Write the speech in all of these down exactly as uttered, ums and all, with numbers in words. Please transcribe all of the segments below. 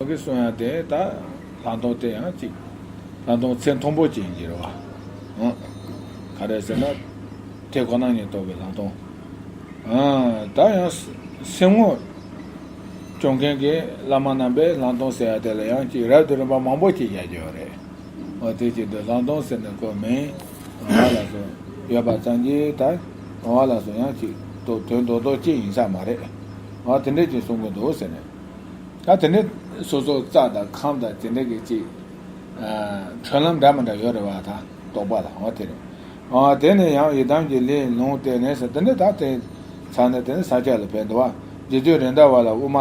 གི་གསུང་ཡ་དེ་ད་ལྷག་མཐོང་དེ་ཡང་ཅིག་ལྷག་མཐོང་ཚད་མཐོན་པོ་ཅིག་ཡིན་གྱི་རེད་བ། ཨང་། ག་རེ་ཟེར་ན། དེ་ཁོ་ན་ཉིད་རྟོགས་པའི་ལྷག་མཐོང་། ཨང་། ད་ཡང་སེམས་ངོ་སྐྱོང་མཁན་གྱི་བླ་མ་རྣམ་པས་ལྷག་མཐོང་ཟེར་ཡ་དེ་ལ་ཡང་ཅིག་རབ་ཏུ་རིམ་པ་མང་པོ་ཅིག་བཞག་གི་ཡོད་རེད། འོ་དེ་ཅིག་ཏུ་ལྷག་མཐོང་ཟེར་ནས་ཁོ་མིང་ང་ལ་སོ་ཡོད་པ་ཙམ་གྱིས་ད་ང་ལ་སོ་ཡང་ཅིག་དོ་དོན་རྡོག་རྡོག་ཅིག་ཡིན་ས་མ་རེད། ང་དེ་འདྲས་ཅིག་གསུང་གི་འདུག་ཟེར་ནས། ད་དེ་ནས་སོ་སོ་རྩ་དང་ཁམས་དང་དེ་འདྲས་ཀྱི་ཅིག་ཨ་འཕྲོད་ལམ་འདྲ་མི་འདྲ་ཡོད་རེད་བ། ད་རྟོག་པ་ལ་འོ་དེ་རེད། ཨ་དེ་ནས་ཡང་ཡི་དམ་གྱི་ལས་ལུང་བསྟན་ནས་ཟེར་དེ་འདྲས་ད་དེ་ཚར་ནས་དེ་ནས་ས་སྐྱ་ལ་ཕེབས་འདུག་བ། རྗེ་བཙུན་རེད་མདའ་བ་ལ་དབུ་མ་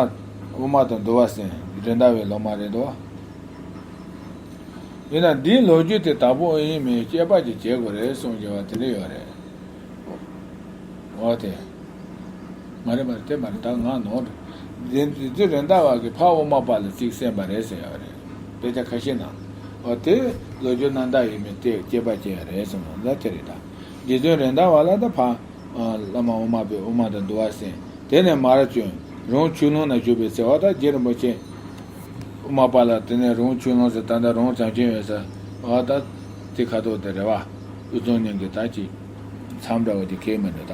དབུ་མ་དང་འདུལ་བ་གསན། རེད་མདའ་བའི་སློབ་མ་རེད་འདུག་བ། ཡིན་ན་འདིའི་ལོ་རྒྱུས་དེ་དྭགས་པོ་ཨེ་ཡིན་མིན་དཔྱད་པ་ཅིག་བྱེད་དགོས་རེད་གསུངས་བྱས་པ་དེ་འདྲ་ཡོད་རེད། འོ་དེ། མ་རེད་མ་རེད་དེ་མ་རེད། ད་ང་ནོར་རེད། འདི་འདི་རེད་མདའ་བ་གི་ཕ་དབུ་མ་པ་ལ་གཅིག་གསན་པ་རེད་ཟེར་ཡོད་རེད། དཔེ་ཆ་ཁ་ཤས་ནང་། འོ་དེ་ལོ་རྒྱུས་རྣམ་དག་ཡིན་མིན་དེ་དཔྱད་པ་བྱེད་ཡ་རེད་གསུངས་པ་ལ་དེ་རེད། ད་རྗེ་བཙུན་རེད་མདའ་བ་ལ་ད་ཕ། ཨ་བླ་མ་དབུ་མ་པས་དབུ་མ་དང་འདུལ་བ་གསན། དེ་ནས་མར་བྱོན། རོང་ཆོས་ལུང་ན་བཞུགས་པའི་ཚེ་བ་དང་རྗེ་རིན་པོ་ཆེ། དབུ་མ་པ་ལ་དེ་ནས་རོང་ཆོས་ལུང་ཟེར་ད་ལྟ་རོང་བྱང་ཆུབ་ཡོད་ས་བ་དང་དེ་ཁ་ཐོག་དེ་རེད་བ། དབུས་གཙང་གཉིས་ཀྱི་ད་ཅིག་མཚམས་འདྲ་བོ་དེ་ཁེལ་མི་འདུག་ད་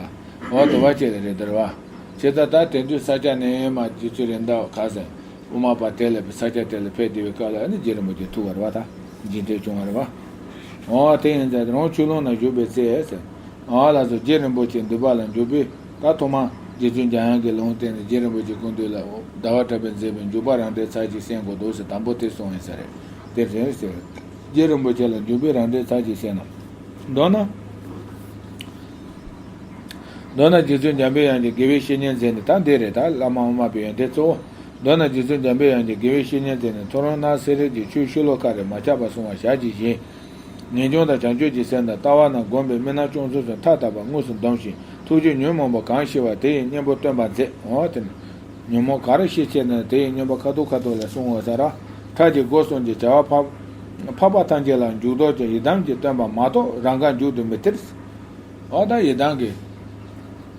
འོ་དུ་བ་ཆེ་དེ་རེད་དེ་རེད་བ། ཆེ་ད་ད་དེ་དུས་ས་སྐྱ་ནས་མ་རྗེ་བཙུན་རེད་མདའ་ག་ཟེར། དབུ་མ་པ་དེ་ལ་ས་སྐྱ་དེ་ལ་ཕེབས་བསྡད་པའི་སྐབས་ལ་ཨ་ནི་རྗེ་རིན་པོ་ཆེ་ཐུག་པ་རེད་བ། ད་འཇིག་རྟེན་བྱུང་བ་རེད་བ། འོ་དེ་ཡིན་ཙང་རོང་ཆོས་ལུང་ན་བཞུགས་པའི་ཚེ་ཟེར། ཨ་ལགས་སོ། རྗེ་རིན་པོ་ཆེ་འདུས་པ་ལ་འཇུག་པས་ད་ཐོག་མར་རྗེ་བཙུན་འཇམ་དབྱངས་ཀྱི་ལུང་བསྟན་ནས་རྗེ་རིན་པོ་ཆེ་སྐུ་མདུན་ལ་ཟླ་བ་གྲགས་པས་མཛད་པའི་འཇུག་པ་རང་འགྲེལ་ཚར་གཅིག་གསན་དགོས་འདུག་ཟེར་དང་པོ་དེ་གསུངས་ཡིན་ས་རེད། དེ་རེད་ཟེར། རྗེ་རིན་པོ་ཆེ་ལ་འཇུག་པའི་རང་འགྲེལ་ཚར་གཅིག་གསན་ནོ། མདོར་ན། མདོར་ན་རྗེ་བཙུན་འཇམ་པའི་དབྱངས་ཀྱིས་དགེ་བའི་བཤེས་གཉེན་མཛད་ནས་ད་འདི་རེད། ད་བླ་མ་དབུ་མ་པའི་ཡོན་ཏན་གཙོ་བོ། མདོར་ན་རྗེ་བཙུན་འཇམ་པའི་དབྱངས་ཀྱིས་དགེ་བའི་བཤེས་གཉེན་མཛད་ནས་ཐོ་རངས་སྣང་སེ་རལ་གྱི་ཆོས་ཤོ་ལོ་ཀ་རེ་མ་ཆག་པར་གསུང་བར་ཞལ་གྱིས་བཞེས། ངེས་འབྱུང་དང་བྱང་ཆུབ་ཀྱི་སེམས་དང་ལྟ་བ་རྣམས་བསྒོམས་པས་དམིགས་རྣམ་བཅུ་གསུམ་མཐའ་དག་པ་དངོས་སུ་འདོམས་ཤིང་ཐུགས་རྗེ་ཉོན་མོངས་པ་གང་ཞི་བ་དེ་ཡི་གཉེན་པོ་སྟོན་པར་མཛད། འོ་དེ་ནི། ཉོན་མོངས་ག་རེ་ཞི་བྱེད་ན་དེ་ཡི་གཉེན་པོ་ཁ་ཐུག་ཁ་ཐུག་ལ་གསུང་འོ་ས་ར། ཁྲག་གི་སྒོ་གསུམ་གྱི་བྱ་བ་འཕགས་འཕགས་པ་ཐམས་ཅད་ལ་འཇུག་ལྡོག་ཀྱང་ཡི་དམ་གྱི་སྟོན་པ་མ་གཏོགས་རང་དགར་མཇུག་ཏུ་མི་སྟེར། འོ་ད་ཡི་དམ་གྱི།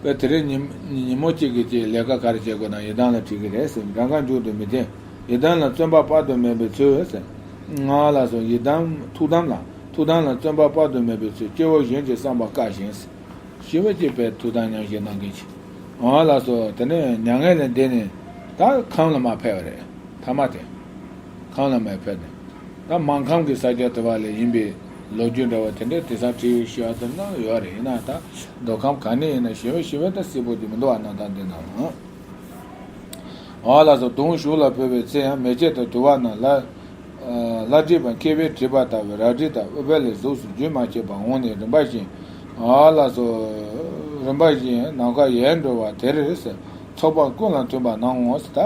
པས་དེ་རིང་ཉིན་ཉིན་མོ་གཅིག་གི་ཅིག་ལས་ཀ་ག་རེ་བྱེད་དགོས་ན་ཡི་དམ་ལ་དྲིས་ཀྱི་རེད་ཟེར། རང་དགར་མཇུག་ཏུ་མི་སྟེར། ཡི་དམ་ལ་བརྩོན་པ་དཔག་ཏུ་མེད་པའི་ཚུལ་ཟེར། ང་ལ་སོགས་ཡི་དམ་ཐུགས་དམ་ལ་ཐུགས་དམ་ལ་བརྩོན་པ་དཔག་ཏུ་མེད་པའི་ཚུལ་སྐྱེ་བོ་གཞན་གྱི་བསམ་པ་བཀག་ཅིང་ཟེར། ཞི་བ་སྐྱེས་པའི་ཐུགས་དམ་ཉམས་བཞེས་གནང་མཁན་ཅིག་འོ་ལགས་སོ། དེ་ནས་མྱ་ངན་ལས་འདས་ནས་ད་ཁམས་ལ་མར་ཕེབས་པ་རེད། ཐ་མ་དེ། ཁམས་ལ་མར་ཕེབས་ནས། ད་སྨར་ཁམས་ཀྱི་ས་སྐྱ་དེ་བ་ལས་ཡིན་པའི་ལོ་རྒྱུས་འདྲ་བ་དེ་འདྲའི་དེང་སང་བྲིས་ཤེས་པ་དེ་ནང་ཡོད་རེད། ཡིན་ན་ད་མདོ་ཁམས་ག་ནས་ཡིན་ན་ཞི་བ་ཞི་བ་ད་གསལ་པོ་ཅིག་མི་འདུག་བ། ན་ད་འདི་ནང་ལ། འོ་ལགས་སོ། དུང་ཞུགས་ལ་ཕེབས་པའི་ཚེ་ཡང་མེ་ལྕེ་དང་དུ་བ་རྣམས་ལ། ལྷ་བྲིས་པ་མཁས་པས་བྲིས་པ་ལྟ་བུའི་རལ་གྲི་དང་ཨུཏྤལ་ལས་གཟུགས་སུ་རྒྱུན་མ་ཆད་པར་འོངས་ནས་རིམ་པ་བཞིན། ཨ་ལགས་སོ། རིམ་པ་བཞིན་ནམ་མཁའ་ཡལ་འགྲོ་བ་དེར་ཚོགས་པ་ཀུན་ལ་མཐུན་པར་སྣང་ངོ་ཟེར། ད་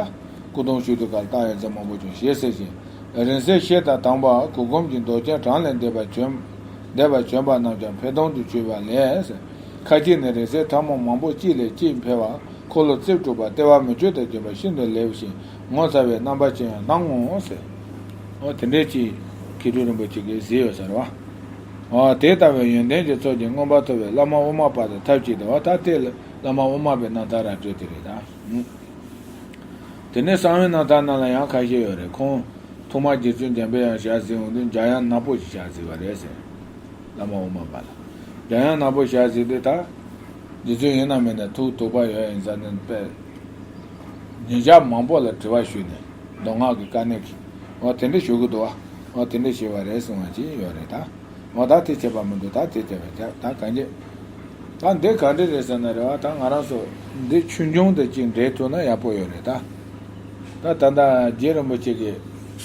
སྐུ་གདུང་ཞུགས་དུས་སྐབས་རྟགས་ཡ་མཚན་མང་པོ་བྱུང་ཞེས་ཟེར་ཞིང་། རིང་བསྲེལ་ཤེལ་དང་དྭངས་པ་གུར་གུམ་གྱི་མདོག་ཅན་གྲངས་ལས་འདས་པ་བྱོན། འདས་པ་བྱོན་པ་རྣམས་ཀྱང་འཕེལ་དོང་དུ་གྱུར་པ་ལས། ཁ་ཅིག་ནི་རིང་བསྲེལ་ཕྲ་མོ་མང་པོ་གཅིག་ལས་གཅིག་འཕེལ་བ། འཁོར་ལོ་རྩིབས་དྲུག་པ་ལྟེ་བ་མིག་ཆུ་དང་ལྡན་པ་ཤིན་ཏུ་ལེགས་ཤིང་ངོ་མཚར་བའི་རྣམ་པ་ཅན་ཡང་སྣང་ངོ་ཟེར། འོ་དེ་འདྲའི་ཅིག་མཁས་གྲུབ་རིན་པོ་ཆེ་གིས་གཟིགས་ཡོད་ཟེར་བ། འོ་དེ་ལྟ་བུའི་ཡོན་ཏན་གྱི་ཚོགས་ཀྱིས་མངོན་པར་མཐོ་བའི་བླ་མ་དབུ་མ་པ་དང་ཐབས་གཅིག་ཏུ་འོ་ད་དེ་བླ་མ་དབུ་མ་པའི་རྣམ་ཐར་ར་སྤྲོད་དེ་རེད་ད། དེ་ནས་གསང་བའི་རྣམ་ཐར་ནང་ལ་ཡང་ཁ་ཤས་ཡོད་རེད། ཁོང་ཐོག་མར་རྗེ་བཙུན་འཇམ་པའི་དབྱངས་ཞལ་གཟིགས་འོང་དུས་འཇམ་དབྱངས་ནག་པོ་ཞིག་ཞལ་གཟིགས་པ་རེད་ཟེར། བླ་མ་དབུ་མ་པ་ལ། འཇམ་དབྱངས་ནག་པོ་ཞལ་གཟིགས་དུས་ད། རྗེ་བཙུན་ཡིན་ན་མིན་ན་ཐུགས་དོགས་པ་ཡོད་ཡིན་ས་ནི་པས། ཉིན་ཞག་མང་པོ་ལ་དྲི་བ་ཞུས་ནས་མདོ་སྔགས་ཀྱི་དཀའ་གནད་ཀྱི། འོ་དེ་འདྲ་ཞུ་གི་འདུག་བ། འོ་དེ་འདྲ་ཞུས་པ་རེད་གསུང་བ་ཅིག་ཡོད་རེད་ད། འོ་ད་དེ་བྱས་པ་མི་འདུག་ད་དེ་བྱས་པ་ད་ད་གང་ཅི། ད་འདི་ག་འདྲ་རེད་ཟེར་ན་རེད་བ། ད་ང་རང་ཚོ་འདི་ཆོས་འབྱུང་དང་གཅིག་འབྲེལ་ཐུབ་ན་ཡག་པོ་ཡོད་རེད་ད། ད་ད་ལྟ་རྗེ་རིན་པོ་ཆེ་གིས་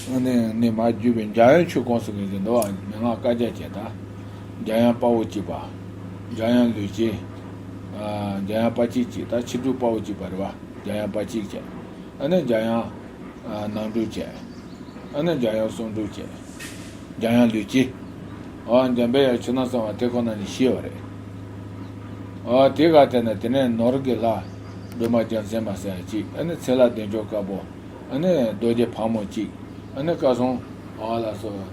ནི་ནི་མ་བརྒྱུད་པའི་འཇམ་དབྱངས་ཆོས་སྐོར་ཟེར་གྱི་འདུག་བ། མན་ངག་བཀའ་རྒྱ་བཅས་ད། འཇམ་དབྱངས་དཔའ་བོ་གཅིག་པ། འཇམ་དབྱངས་ལུས་སྐྱེས། ཨ་འཇམ་དབྱངས་དཔའ་གཅིག་བཅས་ད་ཕྱི་སྒྲུབ་དཔའ་བོ་གཅིག་པ་རེད་བ། འཇམ་དབྱངས་དཔའ་གཅིག་བཅས། ཨ་ནི་འཇམ་དབྱངས་ཨ་ནང་སྒྲུབ་བཅས། ཨ་ནི་འཇམ་དབྱངས་གསུང་སྒྲུབ་བཅས། འཇམ་དབྱངས་ལུས་སྐྱེས། ཨ་འཇམ་པའི་དབྱངས་ཕྱི་ནང་གསང་བ་དེ་ཁོ་ན་ནི་ཤེས་པ་རེད། ཨ་དེ་ག་དེ་ན་དེ་ནས་ནོར་གྱི་ལྷ་སྒྲོལ་མ་རྒྱལ་མཚན་མ་ཟེར་ཡ་གཅིག་ཨ་ནི་ཚེ་ལྷ་བདེ་མཆོག་དཀར་པོ། ཨ་ནི་རྡོ་རྗེ་ཕག་མོ་གཅིག་ཨ་ནི་བཀའ་སྲུང་ཨ་ལ་སོགས་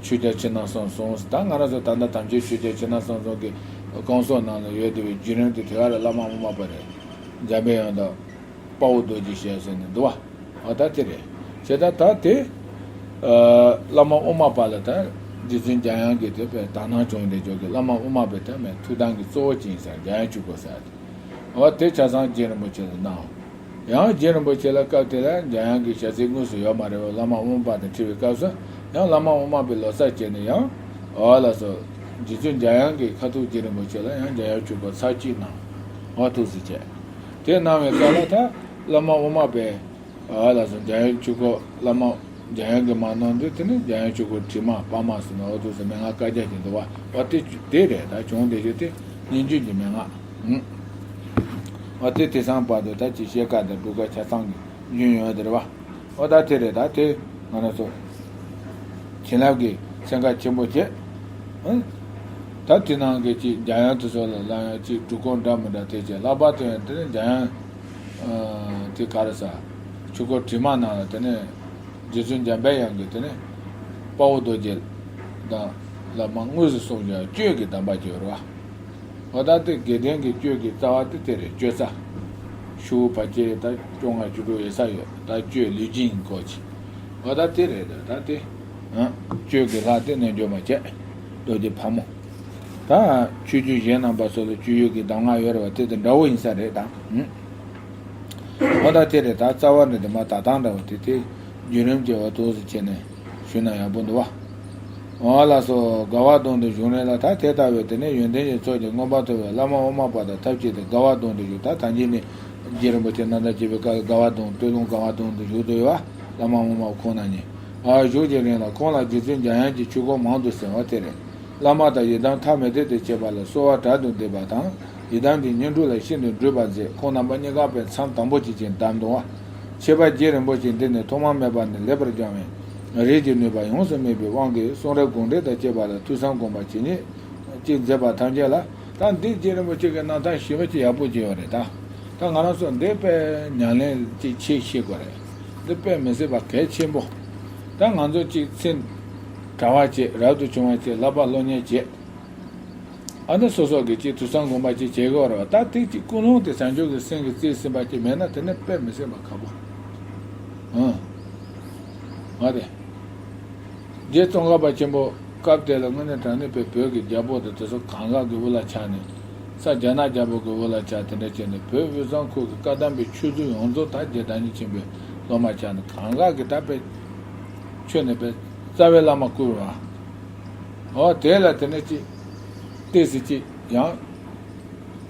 ཆོས་རྒྱལ་ཕྱི་ནང་གསང་གསུམ། ད་ང་རང་ཚོ་ད་ལྟ་དམ་ཆོས་ཆོས་རྒྱལ་ཕྱི་ནང་གསང་གསུམ་གྱི་བསྐང་གསོ་ནང་ལ་ཡོད་བསྡད་པའི་བརྒྱུད་རིམ་དེ་དེ་ག་རེ་བླ་མ་དབུ་མ་པ་རེད། འཇམ་པའི་དབྱངས་དང་། དཔའ་བོ་རྡོ་རྗེ་ཞེས་ཟེར་ནས་འདུག་བ། འོ་ད་དེ་རེད། བྱས་ད་ད་དེ། ཨ་བླ་མ་དབུ་མ་པ་ལ་ད་རྗེ་བཙུན་འཇམ་དབྱངས་ཀྱི་དེ་པའི་དག་སྣང་བྱུང་བསྡད་ཆོག་གི། བླ་མ་དབུ་མ་པའི་ད་མེད་ཐུགས་དམ་གྱི་གཙོ་བོ་ཅིག་ཡིན་ས་འཇམ་དབྱངས་ཆོས་སྐོར་ཟེར་ཡ་དེ། འོ་དེ་ཆ་ཚང་རྗེ་རིན་པོ་ཆེ་ལ་གནང་། ཡང་རྗེ་རིན་པོ་ཆེ་ལ་སྐབས་དེ་ལ་འཇམ་དབྱངས་ཀྱི་ཞལ་གཟིགས་དངོས་སུ་ཡོད་མ་རེད་བ། བླ་མ་དབུ་མ་པ་དང་འཁྲིལ་བའི་སྐབས་སུ་ཡང་བླ་མ་དབུ་མ་པའི་ལོ་ཙཱ་བྱས་ནས་ཡང་། འོ་ལགས་སོ། རྗེ་བཙུན་འཇམ་དབྱངས་ཀྱི་ཁ་ཐུག་རྗེ་རིན་པོ་ཆེ་ལ་ཡང་འཇམ་དབྱངས་ཆོས་སྐོར་ཚར་གཅིག་གནང་། འོ་ཐུགས་སུ་ཆེ། དེ་གནང་བའི་སྐབས་ལ་ད་བླ་མ་དབུ་མ་པས། ཨ་ལགས་སོ། འཇམ་དབྱངས་ཆོས་སྐོར་བླ་མ་འཇམ་དབྱངས་ཀྱིས་མ་གནང་དུས་དེ་ནི་འཇམ་དབྱངས་ཆོས་སྐོར་དྲི་མ་དཔར་མ་ཟེར་ན་འོ་ཐུགས་སུ་མན་ངག་བཀའ་རྒྱ་ཅིག་འདུག་བ། འོ་དེ་དེ་རེད། ད་བྱུང་བསྡད་རྒྱུ་དེ་སྙན་བརྒྱུད་ཀྱི་མན་ངག་ཨང་། འོ་དེ་དེང་སང་བར་དུ་ད་ཅི་བཤད་ཀ་དང་སྒྲུབ་ཀ་ཆ་ཚང་གི་རྒྱུན་ཡོད་དེ་རེད་བ། འོ་ད་དེ་རེད། ད་དེ་ང་རང་ཚོ་བྱིན་རླབས་ཀྱི་ཚན་ཁ་ཆེན་པོ་བྱས། ཨང་། ད་དེ་ནང་གི་ཅིག་འཇམ་དབྱངས་དེ་ཚོ་ལ་ལ་ཡང་ཅིག་སྒྲུབ་སྐོར་འདྲ་མི་འདྲ་དེ་བྱས། ལྷག་པར་དུ་ཡང་དེ་ནི་འཇམ་དབྱངས་དེ་ག་རེ་ཟ། ཆོས་སྐོར་དྲི་མ་ནང་ལ་དེ་ནི་རྗེ་བཙུན་འཇམ་པའི་དབྱངས་ཀྱིས་དེ་ནི་དཔའ་བོ་རྡོ་རྗེ་དང་བླ་མ་དངོས་སུ་གསུངས་ཀྱང་གཅོད་ཀྱི་གདམས་པ་བརྗོད་རོ། འོ་ད་དེ་དགེ་ལྡན་གྱི་གཅོད་ཀྱི་རྩ་བ་དེ་དེ་རེད། གཅོད་རྩ། ཤོག་བུ་ཕལ་ཆེར་ད་བཅོ་ལྔ་བཅུ་དྲུག་ཡོད་ས་ཡོད། ད་གཅོད་ལུས་སྦྱིན་གོ་ཅི། འོ་ད་དེ་རེད། ད་ད་དེ་ཨ་གཅོད་ཀྱི་ལྷ་དེ་རྣལ་འབྱོར་མ་བྱས། རྡོ་རྗེ་ཕག་མོ། ད་ཆོས་བརྒྱུད་གཞན་རྣམ་པ་སོགས་ལ་གཅོད་ཡུལ་གྱི་གདམས་ངག་ཡོད་རེད་བ། དེ་དང་འདྲ་བོ་ཡིན་ས་རེད་ད། ཨང་། འོ་ད་དེ་རེད། ད་རྩ་བ་ནས་དེ་མ་ད་དང་འདྲ་བོ་དེ་དེ་བརྒྱུད་རིམ་གྱི་འོ་ཐུགས་སུ་བྱས་ནས་ཞུས་ན་ཡག་པོ་འདུག་བ། འོ་ལགས་སོ། དགའ་བ་དོན་དུ་བཞུགས་རན་ལ། ད་དེ་ལྟ་བས་དེ་ནས་ཡོན་ཏན་གྱི་ཚོགས་ཀྱིས་མངོན་པར་མཐོ་བའི་བླ་མ་དབུ་མ་པ་དང་ཐབས་གཅིག་ཏུ་དགའ་བ་དོན་དུ་བཞུགས། ད་ད་གིན་ནི་རྗེ་རིན་པོ་ཆེ་རྣམ་ཐར་རྒྱས་པའི་སྐབས་དགའ་བ་དོན། སྟོད་ལུང་དགའ་བ་དོན་དུ་བཞུགས་འདུག་ཡོད་བ། བླ་མ་དབུ་མ་པ་ཁོང་རྣམ་གཉིས། ཨ་བཞུགས་ཀྱི་རིང་ལ་ཁོང་ལ་རྗེ་བཙུན་འཇམ་དབྱངས་ཀྱི་ཆོས་སྐོར་མང་དུ་གསན་པ་དེ་རེད། བླ་མ་དང་ཡི་དམ་ཐ་མལ་དུ་བྱེད་པ་ལ་གསོལ་བ་དྲག་ཏུ་འདེབས་པ་དང་། ཡི་དམ་གྱི་སྙིང་སྒྲུབ་ལ་ཤིན་ཏུ་འདྲིས་པར་མཛད། ཁོང་རྣམ་པ་གཉིས་ཀ་པའི་མཚམས་དང་པོ་ཅིག་ཅིང་བདམས་འདུག་བ། ཁྱད་པར་རྗེ་རིན་པོ་ཆེ་འདི་ནི་ཐོག་མ་མེད་པ་ནས་ལེགས་པར་སྦྱངས་པའི་རིགས་ཀྱི་ནུས་པ་ཡོངས་སུ་སྨིན་པའི་དབང་གིས་གསུང་རབ་དགོངས་འགྲེལ་དང་བཅས་པ་ལ་ཐོས་བསམ་སྒོམ་པ་ཇི་སྙེད་ཅིག་མཛད་པ་ཐམས་ཅད་ལ། ད་འདི་རྗེ་རིན་པོ་ཆེ་གི་རྣམ་ཐར་ཞེ་པོ་ཅིག་ཡག་པོ་ཅིག་ཡོད་རེད་ད། ད་ང་རང་ཚོ་འདི་དཔེ་ཉམས་ལེན་ཅིག་བྱེད་ཤེས་དགོས་རེད། འདི་དཔེ་མི་སྲིད་པ་གལ་ཆེན་པོ། ད་ང་ཚོ་ཅིག་ཚེ་གྲྭ་བ་བྱེད། རབ་ཏུ་བྱུང་བ་བྱེད། བསླབ་པ་སློབ་གཉེར་བྱེད། ཨ་ནི་སོ་སོ་གི་ཅིག་ཐོས་བསམ་སྒོམ་པ་ཅིག་བྱེད་དགོས་རེད་བ། ད་དེ་ཅིག་ཀུན་སློང་དེ་བྱང་ཆུབ་ཀྱི་སེམས་ཀྱིས་རྩིས་ཟིན་པ་ཅིག་མེད་ན་དེ་ནི་དཔེ་མི་སྲིད་པ་ཁག་པོ། ཨང་། ང་དེ། རྗེ་ཙོང་ཁ་པ་ཆེན་པོ་སྐབས་དེ་ལ་དངོས་གནས་དྲང་གནས་པའི་བོད་ཀྱི་རྒྱལ་པོ་དང་དེ་ཚོ་གང་ག་གི་དབུ་ལ་ཆགས་ནས། ས་རྒྱ་ནག་རྒྱལ་པོ་གི་དབུ་ལ་ཆགས། དེ་འདྲ་བྱས་ནས་བོད་དབུས་གཙང་ཁུལ་གྱི་བཀའ་གདམས་པའི་ཆོས་ཚུལ་ཡོངས་རྫོགས་ད་རྗེ་བདག་ཉིད་ཆེན་པོའི་སློབ་མ་ཆགས་ནས་གང་ག་གི་ད་དཔེ་ཆོས་ནས་དཔེ་རྩ་བའི་བླ་མ་བཀུར་བ། འོ་དེ་ལ་དེ་ནས་ཅིག་ཏོག་ཙམ་ཅིག་ཡང་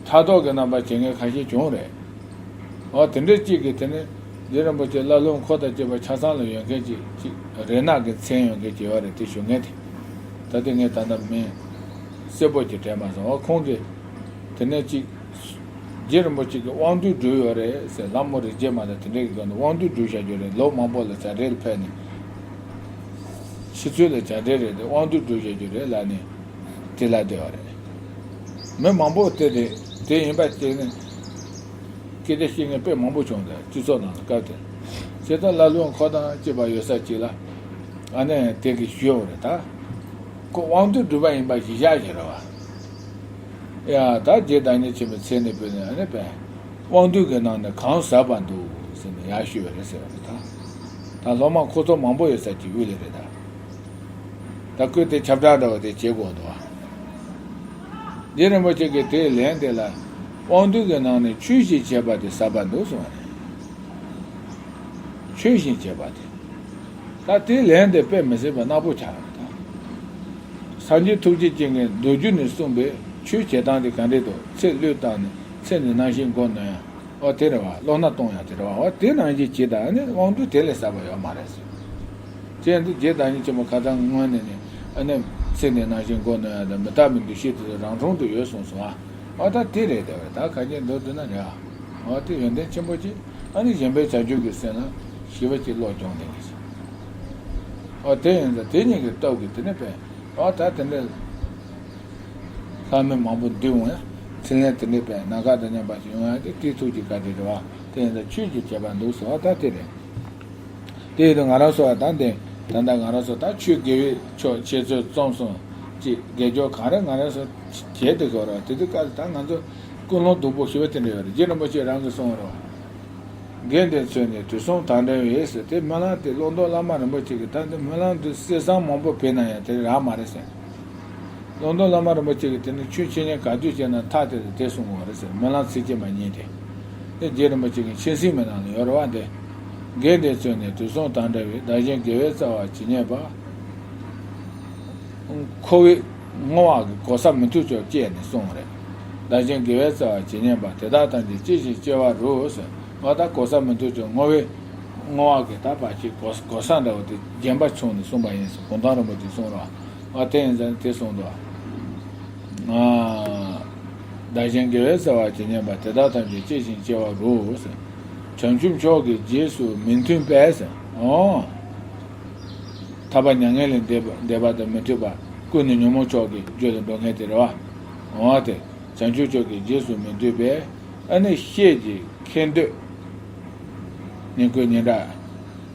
ཕྲག་དོག་གི་རྣམ་པ་བྱེད་མཁན་ཁ་ཤས་བྱུང་རེད། འོ་དེ་འདྲའི་ཅིག་གིས་དེ་ནས་རྗེ་རིན་པོ་ཆེ་བླ་སློབ་འཁོར་དང་བཅས་པ་ཆ་ཚང་ལ་ཡོད་མཁན་ཅིག་ཅིག་རེ་ནག་གི་མཚན་ཡོད་མཁན་ཅིག་ཡོད་རེད། དེ་ཞུ་མཁན་དེ། ད་དེ་ངས་ད་ལྟ་མིང་གསལ་པོ་ཅིག་དྲན་མ་སོང་། འོ་ཁོང་གིས་དེ་ནས་ཅིག་རྗེ་རིན་པོ་ཆེ་གི་དབང་སྡུད་སྒྲུབ་ཡོད་རེད་ཟེར། ལྷ་མོ་རིག་བྱེད་མ་དང་དེ་འདྲའི་གི་སྒང་ནས་དབང་སྡུད་སྒྲུབ་བྱ་རྒྱུ་རེད། ལོ་མང་པོ་ལ་བྱ་བྲལ་ལ་ཕེབས་ནས། ཕྱི་ཚུལ་ལ་བྱ་བྲལ་རེད་དེ། དབང་སྡུད་སྒྲུབ་བྱ་རྒྱུ་རེད་ལབ་ནས་དེ་ལབ་བསྡད་པ་རེད། མི་མང་པོ་དེ་རེད། དེ་ཡིན་པ་བྱས་ནས་སྐད་ཆ་བཤད་མཁན་དཔེ་མང་པོ་བྱུང་། དེ་སྤྱི་ཚོགས་ནང་ལ་སྐབས་དེར་བྱས་ཙང་བླ་སློབ་འཁོར་དང་བཅས་པ་ཡོད་ས་ཅིག་ལ་ཨ་ནི་དེ་གི་ཞུས་པ་རེད། ད་ཁོ་དབང་སྡུད་སྒྲུབ་པ་ཡིན་པ་གཞི་བཞག་བྱས་རེད་བ། ཡ་ད་རྗེ་བདག་ཉིད་ཆེན་པོའི་མཚན་ནས་བོས་ནས་ཨ་ནི་པས་དབང་སྡུད་ཀྱི་ནང་ནས་གང་ཟབ་པ་འདུག་ཟེར་ནས་ཡར་ཞུས་པ་རེད་ཟེར་བ་རེད། ད་ད་སློབ་མ་ཁོ་ཚོ་མང་པོ་ཡོད་ས་ཅིག་དབུས་ལ་རེད་ད། ད་སྐུལ་དེ་ཁྱབ་བསྒྲགས་འདྲ་བ་དེ་བྱེད་དགོས་འདུག་བ། རྗེ་རིན་པོ་ཆེ་གིས་དེའི་ལན་དེ་ལ་དབང་སྡུད་ཀྱི་ནང་ནས་ཆོས་བཞིན་བྱེད་པ་དེ་ཟབ་པ་འདུག་གསུངས་པ་རེད། ཆོས་བཞིན་བྱེད་པ་དེ། ད་དེའི་ལན་དེ་དཔེ་མི་སྲིད་པ་ནག་པོ་ཆགས་རེད་ད། སངས་རྒྱས་ཐུགས་རྗེ་ཅན་གྱིས་མདོ་རྒྱུད་ནས་གསུངས་པའི་ཆོས་བྱེད་སྟངས་དེ་ག་འདྲས་འདུག་ཚེ་བློས་བཏང་ནས་ཚེ་འདི་ནང་བཞིན་མགོ་གནོན་ཡ། འོ་དེ་རེད་བ། བློ་སྣ་གཏོང་ཡ་དེ་རེད་བ། འོ་དེ་ནང་བཞིན་བྱེད་དང་ཨ་ནི་དབང་སྡུད་དེ་ལས་ཟབ་པ་ཡོད་མ་རེད་ཟེར། ཅན་དུ་རྗེ་བདག་ཉིད་ཆེན་པོ་ཁ་སང་སྔོན་ནས་ནི་ཨ་ནི་ཚེ་འདི་ནང་བཞིན་མགོ་གནོན་ཡ་དང་མི་རྟག་པའི་འདུ་ཤེས་དེ་ཚོ་རང་གྲོང་དུ་ཡོད་གསུངས་སོང་ཨ། འོ་ད་དེ་རེད་དེ་བས་ད་ག་ཅན་འདོད་འདུག་ན་རེད་ཨ། འོ་དེ་ཡོན་ཏན་ཆེན་པོ་ཅིག་ཨ་ནི་གཞན་ཕན་བྱ་རྒྱུ་གི་སེམས་ལ་ཞི་བ་ཅིག་བློ་སྦྱོང་ལྡན་གྱི་ཟེར། འོ་དེ་ཡིན་ཙང་དེ་གཉིས་ཀྱི་སྟོབས་ཀྱིས་དེ་ནི་བས། འོ་ད་དེ་འདྲའི་ལྷ་མི་མང་པོ་འདུས་འོང་ཡ། ཕྲིན་ལས་དེ་འདྲའི་བས་ནམ་མཁའ་དང་མཉམ་པ་ཞིག་ཡོང་ཡ་དེ་དེའི་ཐུགས་ཀྱི་བཀའ་དྲིན་རེད་བ། དེ་ཡིན་ཙང་ཆོས་ཀྱི་བྱེད་པ་འདུག་ཟེར་བ་ད་དེ་རེད། དེ་ཡིན་དུས་ང་རང་ཚོ་བ་ད་འདི་ད་ལྟ་ང་རང་ཚོ་ད་ཆོས་དགེ་བའི་ཕྱོགས་འཆད་རྩོད་རྩོམ་གསུམ་ཅིག་དགེ་སྦྱོར་གང་རེ་ང་རང་ཚོ་བྱེད་དེ་གོ་ར། དེ་དུས་སྐབས་ད་ང་ཚོ་ཀུན་སློང་སྡུག་པོ་ཞེ་པོ་དེ་འདྲ་ཡོད་རེད། རྗེ་རིན་པོ་ཆེ་རང་གིས་གསུངས་རོགས། དགེ་འདུན་ཚོས་ནི་དུས་གསུམ་དང་འབྲེལ་བའི་ཟེར། དེ་སྨོན་ལམ་དེ་བློ་བཟང་བླ་མ་རིན་པོ་ཆེ་གིས། ད་འདི་སྨོན་ལམ་འདི་གསེར་ཟངས་མང་པོ་བྱིན་ན་ཡང་དེ་རག་མ་རེད་ཟེར། བློ་བཟང་བླ་མ་རིན་པོ་ཆེ་གིས་དེ་ནི་ཆོས་འཆད་ཉན་ག་དུས་བྱས་ན་ཐག་དེ་དེ་གསུང་གི་ཡོད་རེད་ཟེར། སྨོན་ལམ་ཚིགས་བཅད་མ་གཉིས་དེ། དེ་རྗེ་རིན་པོ་ཆེ་གི་མཆན་སྲིད་མའི་ནང་ལ་ཡོད་རེད་པ། འདི། དགེ་འདུན་ཚོས་ནི་དུས་གསུམ་དང་འབྲེལ་བའི། བདག་གཞན་དགེ་བའི་རྩ་བ་ཇི་སྙེད་པ། འཁོར་བའི་བསྔོ་བ་གི་གོ་ས་མི་མཐུན་ཕྱོགས་བཅད་ནས་གསུངས་པ་རེད། བདག་གཞན་དགེ་བའི་རྩ་བ་ཇི་སྙེད་པ། དེ་དག་ཐམས་ཅད་བསྐྱེད་ཅིང་སྐྱེ་བ་རུ་ཟེར། འོ་ད་གོ་ས་མི་མཐུན་ཕྱོགས་བསྔོ་བའི་བསྔོ་བ་གི་ད་ཕར་ཅིག་གོ་གོ་ས་འདྲ་བོ་དེ་བརྒྱན་པ་བྱུང་ནས་གསུངས་པ་ཡིན་ཟེར། གུང་ཐང་རིན་པོ་ཆེས་གསུངས་རོགས། འོ་དེ་ཡིན་ཙང་དེ་གསུངས་འདུག་ཨ། བདག་གཞན་དགེ་བའི་རྩ་བ་ཇི་སྙེད་པ། དེ་དག་ཐམས་ཅད་བསྐྱེད་ཅིང་སྐྱེ་བ་རུ་ཟེར། བྱང་ཆུབ་མཆོག་གི་རྗེས་སུ་མི་མཐུན་པས་ཟེར། འོ། ཐར་པ་མྱ་ངན་ལས་འདས་པ་འདས་པ་དང་མི་མཐུན་པ། ཀུན་ནས་ཉོན་མོངས་ཕྱོགས་ཀྱི་རྒྱུད་ལ་འགྲོ་མཁན་དེ་རེད་པ། འོ་དེ། བྱང་ཆུབ་མཆོག་གི་རྗེས་སུ་མི་མཐུན་པས། ཨ་ནི་ཤེས་ཀྱི་ཁེ་འདོད། སྙན་བརྒྱུད་སྙན་གྲགས།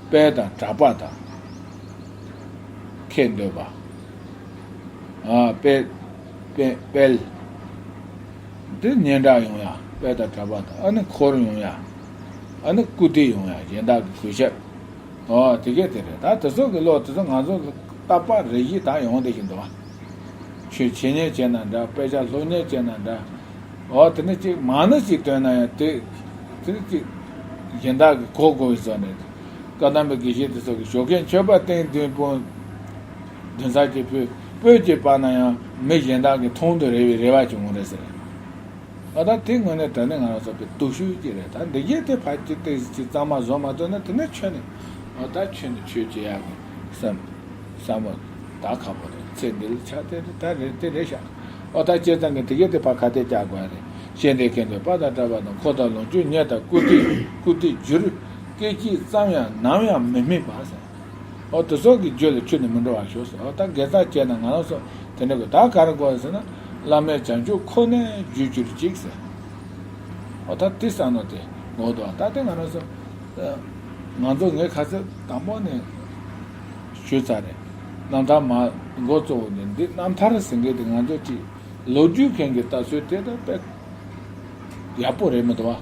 སྤེལ་དང་གྲགས་པ་དང་། ཁེ་འདོད་པ། ཨ་སྤེལ། སྤེལ་སྤེལ། འདི་སྙན་གྲགས་ཡོང་ཡ། སྤེལ་དང་གྲགས་པ་དང་། ཨ་ནི་འཁོར་ཡོང་ཡ། ཨ་ནི་བཀུར་སྟི་ཡོང་ཡ། གཞན་དག་གི་གུས་ཞབས། ཨོ་དེ་གས་དེ་རེད། ད་དེ་ཚོ་གི་བློ་དེ་ཚོ་ང་ཚོ་རྟག་པར་རེ་ཞིག་ད་ཡོང་བསྡད་ཀྱི་འདུག་བ། ཆོས་འཆད་ཉན་བྱས་ན་འདྲ། དཔེ་ཆ་སློབ་གཉེར་བྱས་ན་འདྲ། ཨོ་དེ་ནི་ཅིག་མ་ཎི་ཅིག་འདོན་ན་ཡང་དེ་དེ་ནི་ཅིག་གཞན་དག་གིས་གོ་དགོས་པའི་བཟོ་ནས། བཀའ་གདམས་པའི་དགེ་བཤེས་དེ་ཚོ་གིས་ཞོགས་ཀས་མཆོད་པ་སྟེང་བདུན་སྤོས་བདུན་ཚར་གཅིག་ཕུལ། སྤོས་གཅིག་སྤར་ན་ཡང་མི་གཞན་དག་གིས་མཐོང་དུ་རེ་བའི་རེ་བ་ཅིག་འོང་རེད་ཟེར། ཨ་ད་དེ་དངོས་གནས་དྲང་གནས་ང་རང་ཚོ་པའི་སྡུག་ཤོས་ཅིག་རེད། ད་འདི་གས་དེ་ཕར་ཅིག་ཏོག་ཙམ་གཙང་མ་བཟོ་མ་ཐུབ་ན། དེ་ནས་ཆོས་ནི། ཨ་ད་ཆོས་ནི་ཆོས་བྱེད་ཡག་གི་བསམ་བསམ་བློ་ད་ཁག་པོ་རེད། ཚེ་འདི་ལ་ཆགས་དེ་རེད། ད་རེད་དེ་རེད་ཤག་ཨ་ད་བྱས་ཙང་གི་འདི་གས་དེ་ཕར་ཁ་གཏད་བཅག་དགོས་རེད། ཤེས་ལྡན་ཁེ་འདོད་པ་དང་གྲགས་པ་དང་། འཁོར་དང་ལོངས་སྤྱོད་ཉེ་དང་བཀུར་སྟི། བཀུར་སྟི་བསྒྱུར། སྐད་ཅིག་ཙམ་ཡང་ནམ་ཡང་མི་སྨྲས་པ་ཟེར། ཨོ་དེ་ཚོ་གི་རྒྱུད་ལ་ཁྱོན་ནས་མི་འགྲོ་བར་ཤོག་ཟེར། ཨོ་ད་དགེ་རྩ་བྱས་ན་ང་རང་ཚོ་དེ་འདྲ་གི་ད་ག་རེ་དགོས་ཟེར་ན། བླ་མེད་བྱང་ཆུབ་ཁོ་ནས་རྒྱུ་གྱུར་ཅིག་ཟེར། ཨོ་ད་དེ་བསམ་བློ་དེ་འོ་དོ། ད་དེ་ང་རང་ཚོ་ང་ཚོ་ངས་ཁ་སང་དང་པོ་ནས་ཞུས་ཚར་རེད། རྣམ་ཐར་མ་འགོ་གཙོ་བོ་ནས་འདི་རྣམ་ཐར་ཟེར་མཁན་དེ་ང་ཚོ་ཅིག་ལོ་རྒྱུས་མཁན་གྱི་ལྟ་ཚུལ་དེ་ད་དཔེ་ཡག་པོ་རེད་མི་འདུག་བ།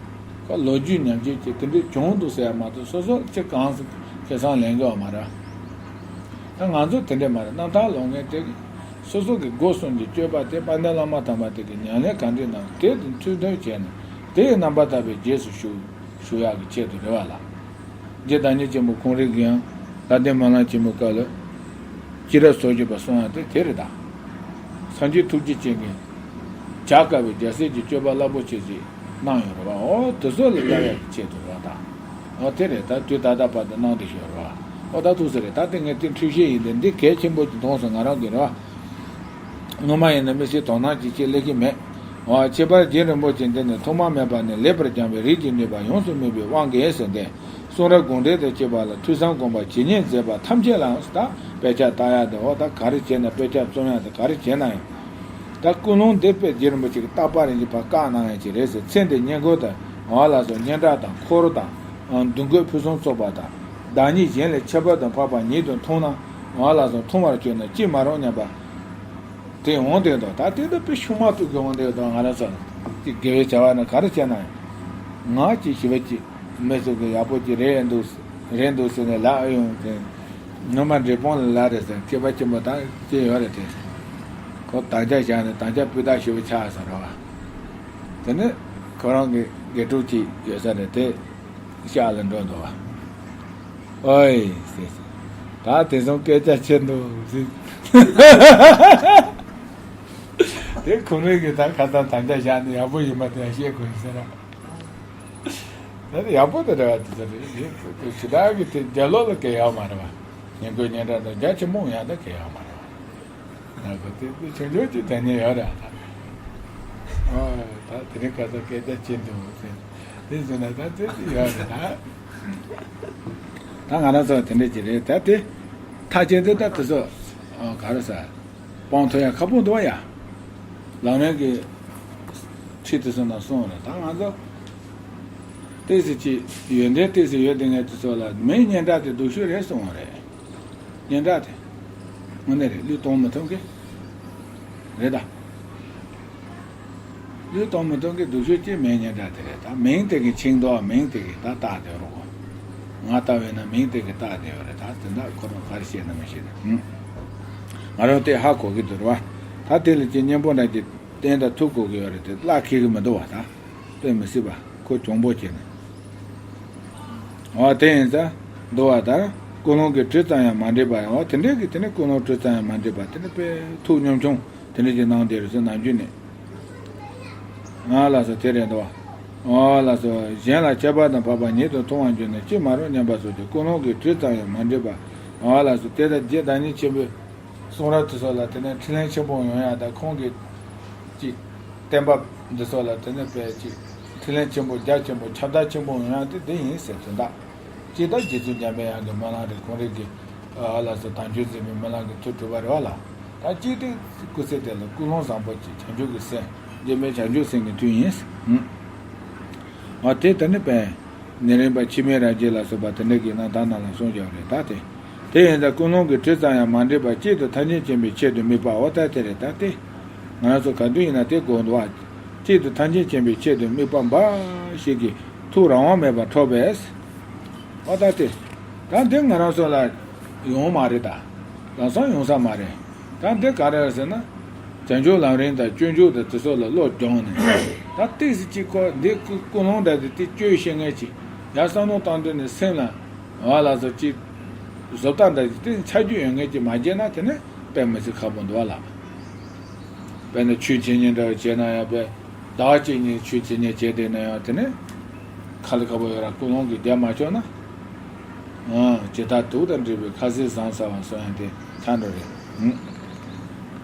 ཁ་ལོ་རྒྱུས་ཉམས་བཞེས་ཀྱི་དེ་འདྲའི་བྱུང་འདུག་ཟེར་ཡ་མ་གཏོགས། སོ་སོ་ཅི་གང་ཟེར་ཁེ་བཟང་ལེན་གི་བ་མ་རེད། ད་ང་ཚོ་དེ་འདྲས་མ་རེད། རྣམ་ཐར་ཀློག་མཁན་དེ་གི་སོ་སོ་གི་སྒོ་གསུམ་གྱི་སྤྱོད་པ་དེ་དཔལ་ལྡན་བླ་མ་དམ་པ་དེ་གི་ཉམས་ལེན་གང་འདྲས་གནང་དེ་དང་ཐུགས་མཐུན་བྱས་ནས། དེ་ཡི་རྣམ་པར་དག་པའི་རྗེས་སུ་ཞུགས། ཞུ་ཡག་གི་ཆེད་དུ་རེད་བ་ལ། རྗེ་བདག་ཉིད་ཆེན་པོ་ཁོང་རང་གིས་ཡང་ལྷ་ལྡན་སྨོན་ལམ་ཆེན་མོའི་སྐབས་ལ། སྤྱི་རབས་སོ་བཞི་པ་གསུང་ཡག་དེ་དེ་རེད་ད། སངས་རྒྱས་ཐུགས་རྗེ་ཅན་གྱིས་བྱ་དཀའ་བའི་རྒྱལ་སྲས་ཀྱི་སྤྱོད་པ་རླབས་པོ་ཆེ་ཞིག་གནང་ཡོད་རེད་བ། འོ་དེ་ཚོ་ལ་བསླབ་ཡག་གི་ཆེད་དུ་རེད་བ་ད། འོ་དེ་རེད་ད། དུས་ད་ལྟ་བར་དུ་གནང་བསྡད་ཡོད་རེད་བ། འོ་ད་ཐུགས་སུ་རེད། ད་དེ་ངས་དེ་འཁྲུལ་གཞི་ཡིན་ཏེ་འདི་གལ་ཆེན་པོ་ཅིག་མཐོང་སོང་ང་རང་གིས་རེད་བ། སྔོན་མ་ཡིན་ན་མི་སེར་དོ་སྣང་ཅིག་བྱེད་སླེབས་ཀྱི་མེད། འོ་ཁྱད་པར་རྗེ་རིན་པོ་ཆེ་འདི་ནི་ཐོག་མ་མེད་པ་ནས་ལེགས་པར་སྦྱངས་པའི་རིགས་ཀྱི་ནུས་པ་ཡོངས་སུ་སྨིན་པའི་དབང་གིས་ཟེར་ཏེ། གསུང་རབ་དགོངས་འགྲེལ་དང་བཅས་པ་ལ་ཐོས་བསམ་སྒོམ་པ་ཇི་སྙེད་མཛད་པ་ཐམས་ཅད་ལའང་ད་དཔེ་ཆ་ལྟ་ཡག་དང་། འོ་ད་ག་རེ་བྱས་ན། དཔེ་ཆ་རྩོམ་ཡག་དང་ག་རེ་བྱས་ན་ཡང་། ད་ཀུན་སློང་འདི་དཔེ་རྗེ་རིན་པོ་ཆེ་གིས་རྟག་པར་རིམ་གྱིས་ཕར་བཀག་གནང་ཡག་ཅིག་རེད་ཟེར། ཚེ་འདིའི་བསྙེན་བཀུར་དང་། འོ་ལགས་སོ། སྙན་གྲགས་དང་འཁོར་དང་། འདུ་འགོད་ཕུན་སུམ་ཚོགས་པ་དང་། བདག་ཉིད་གཞན་ལས་ཁྱད་པར་དུ་འཕགས་པ་ཉིད་དུ་མཐོང་ན། འོ་ལགས་སོ། མཐོང་བར་གྱུར་ན་ཅི་མ་རུང་སྙམ་པ། དེ་འོང་དེ་དང་། ད་དེ་ད་དཔེ་ཤུགས་མ་ཐུག་གི་འོང་དེ་དང་། ང་རང་ཚོ་ཅིག་དགེ་བའི་བྱ་བ་ནི་ག་རེ་བྱས་ན་ཡང་། ང་ཅིག་ཞི་བ་ཅིག་མི་ཚོ་གི་ཡག་པོ་ཅིག་རེད་འདུག་རེད་འདུག་ཟེར་ནས་ལབ་ཨེ་ཡོང་དེ། སྔོན་མ་འབྲས་སྤུངས་ལ་ལབ་རེད་ཟེར། མཁས་པ་ཆེན་པོ་དང་ཅིག་ཡོད་རེད་དེ། ཁོ་དམ་བཅའ་བཞག་ནས་དམ་བཅའ་སྤུས་དག་ཞེ་པོ་ཆགས་ས་རེད་བ། དེ་ནས་ཁོ་རང་གི་དགེ་ཕྲུག་ཅིག་ཡོད་ས་རེད་དེ། ཤག་ལ་འགྲོ་འདུག་བ། ཨོའི་ཟེར་ཟེར། ད་དེ་ཚོ་སྐད་ཆ་ཆེ་འདུག་ཟེར། དེ་ཁོ་རང་གིས་ད་ཁ་སང་དམ་བཅའ་བཞག་ནས་ཡག་པོ་ཡིན་པ་དེ་ཡང་བཤད་དགོས་ཡིན་ཟེར་ར། ད་ནི་ཡག་པོ་དེ་རེད་བ། དེ་ཚོ་རེད། ཞེ་དྲག་གི་དེ་རྒྱ་ལོ་ལ་གལ་ཡོད་མ་རེད་བ། སྙན་བརྒྱུད་སྙན་གྲགས་དང་རྒྱ་ཆེན་པོ་ཡང་ད་གལ་ཡོད་མ་རེད་བ། ང་ཚོ་དེ་དེ་ཆུང་ཆུང་ཅིག་དྲན་ནས་ཡོད་རེད་ད། ཨོ་ད་དེ་རིང་ཁ་སང་སྐད་ཆ་ཆེ་འདུག་ཟེར། དེ་བཟོས་ན་ད་དེ་དེ་ཡོད་རེད་ད། ད་ང་རང་ཚོ་དེ་འདྲ་ཅིག་རེད་ད། དེ་ཐག་བཅད་དེ་ད་དེ་ཚོ་ཨོ་ག་རེ་ཟ། སྤང་ཐུབ་ཡ་ཁག་པོ་འདུག་བ་ཡ། ལམ་རིམ་གྱི་ཁྲིད་དེ་ཚོ་ནང་གསུངས་རེད། ད་ང་ཚོ་ཏོག་ཙམ་ཅིག་ཡོན་ཏན་ཏོག་ཙམ་ཡོད་དེ་ངས་དེ་ཚོ་ལ་མིའི་སྙན་གྲགས་དེ་སྡུག་ཤོས་རེད་གསུངས་རེད། སྙན་གྲགས་དེ་དངོས་གནས་རེད། བློས་གཏོང་མི་ཐུབ་མཁན་རེད་ད། ལུས་གཏོང་མི་གཏོང་གི་སྡུག་ཤོས་ཅིག་མེད་ཉེན་འདྲ་དེ་རེད། ད་མིང་དེ་གི་འཆིང་འདུག་མིང་དེ་གི་ད་བཏགས་བསྡད་རོགས། ང་ལྟ་བས་ན་མིང་དེ་གི་བཏགས་བསྡད་ཡོད་རེད། ད་དེ་འདྲ་ཁོ་རང་ག་རེ་བཤད་ན་མི་ཤེས་ན། ཨུམ། ང་རང་དེ་ཧ་གོ་གི་འདུག་རེད་བ། ད་དེ་ལ་ཅིག་གཉེན་པོ་འདྲ་ཅིག་བསྟེན་དང་ཐུག་དགོས་ཀྱི་ཡོད་རེད། དེ་བརླག་འཁེལ་གི་མི་འདུག་བ། ད་དཔེ་མི་སྲིད་པ་ཁོ་གྱོང་པོ་བྱས་ནས། འོ་དེ་ཡིན་ཙང་། འདུག་བ། ད་ཀུན་སློང་གི་དྲི་ཙམ་ཡང་མ་འདྲེས་པ། འོ་དེ་འདྲས་ཀྱི་དེ་ནས་ཀུན་སློང་དྲི་ཙམ་ཡང་མ་འདྲེས་པ་དེ་ནས་དཔེ་ཐུགས་སྙོམས་ཆུང་དེ་འདྲས་ཀྱི་གནང་བསྡད་རེད་ཟེར་ནམ་རྒྱུན་ནས། ང་ལ་སོ་དེ་རེད་འདུག་བ། འོ་ལ་སོ་གཞན་ལ་ཁྱད་པར་དང་འཕགས་པ་ཉིད་དུ་མཐོང་བར་འགྱུར་ན་ཅི་མ་རུང་སྙམ་པ་སོགས་ཀྱི་ཀུན་སློང་གི་དྲི་ཙམ་ཡང་མ་འདྲེས་པ། འོ་ལ་སོ་དེ་ལྟར་རྗེ་བདག་ཉིད་ཆེན་པོའི་གསུང་རབ་དེ་ཚོ་ལ་དེ་ནས་འཕྲིན་ལས་ཆེན་པོ་ཡོང་ཡག་དང་ཁོང་གི་ཅིག་བསྟན་པ་འདི་ཚོ་ལ་དེ་ནས་དཔེ་ཅིག་འཕྲིན་ལས་ཆེན་པོ་རྒྱ་ཆེན་པོ་ཁྱབ་བརྡལ་ཆེན་པོ་ཡོང་ཡག་དེ་འདི་ཡིན་ཟེར་དོན་དག་ཅིག་ད་རྗེ་བཙུན་འཇམ་པའི་དབྱངས་ཀྱི་སྨོན་ལམ་རེད། ཁོང་རང་གི་ཨ་ལ་སོ་དལ་འབྱོར་མཛད་པའི་སྨོན་ལམ་གྱི་མཐུ་གྲུབ་པ་རེད་བ་ལ། ད་ཅིག་དེ་སྐུ་ཚེ་དེ་ལ་ཀུན་སློང་བཟང་པོ་ཅིག་བྱང་ཆུབ་ཀྱི་སེམས་འཇམ་པའི་བྱང་ཆུབ་སེམས་ཀྱི་མཐུ་ཡིན། ཨ་དེ་ད་ནི་དཔེ། ནི་རིམ་པ་འཆི་མེད་རབ་རྒྱས་ལ་སོགས་པ་དེ་འདྲ་གི་རྣམ་ཐར་རྣམས་ལ་གསུངས་བཞག་པ་རེད། ད་དེ། དེ་ཡིན་ཙང་ཀུན་སློང་གི་དྲི་ཙམ་ཡང་མ་འདྲེས་པ་གཅིག་ཏུ་ཐམས་ཅད་མཁྱེན་པའི་ཆེད་དུ་དམིགས་པ། འོ་ད་དེ་རེད། ད་དེ། ང་རང་ཚོ་ག་དུས་ཡིན་ན་དེ་གོ་འདུག་བ། གཅིག་ཏུ་ཐམས་ཅད་མཁྱེན་པའི་ཆེད་དུ་དམིགས་པ་འབའ་ཞིག་གིས་ཐུགས་རང་དབང་མེད་པར་འཕྲོག་པས། འོ་ད་དེ། ད་འདི་ང་རང་ཚོ་ལ་ཡོང་མ་རེད། ད་ལམ་སང་ཡོང་ས་མ་རེད། ད་འདི་ག་རེ་རེད་ཟེར་ན། བྱང་ཆུབ་ལམ་རིམ་དང་སྤྱོད་འཇུག་དང་དེ་ཚོ་ལ་བློ་སྦྱོང་ནས། ད་ཏིག་ཙམ་ཅིག་ཁོ་འདི་ཀུན་སློང་འདྲ་དེ་དེ་བཅོས་ཤེས་མཁན་ཅིག་ཡར་བསམ་བློ་བཏང་དུས་ནས་སེམས་ལ། བ་ལ་སོགས་ཀྱི་བཟོ་ལྟ་འདྲ་ཅིག་དེ་ཆ་རྒྱུས་ཡོད་མཁན་ཅིག་མ་བྱས་ན་དེ་ནས་དཔེ་མི་སྲིད་ཁག་པོ་འདུག་བ་ལ། དཔེར་ན་ཆོས་འཆད་ཉན་འདྲ་བ་བྱས་ན་ཡང་དཔེ། ཟླ་བ་གཅིག་གཉིས་ཆོས་འཆད་ཉན་བྱས་བསྡད་ན་ཡང་དེ་ནས་ཁ་ལ་ཁ་བོ་ཡོད་ར་ཀུན་སློང་གིས་བསྡད་མ་ཆོག་ན། ཨང་། ཇི་ལྟར་དུག་དང་འདྲེས་པའི་ཁ་ཟས་བཟང་ཟ་བ་སོགས་ཡང་དེ་ཐལ་འགྲོ་རེད། ཨང་།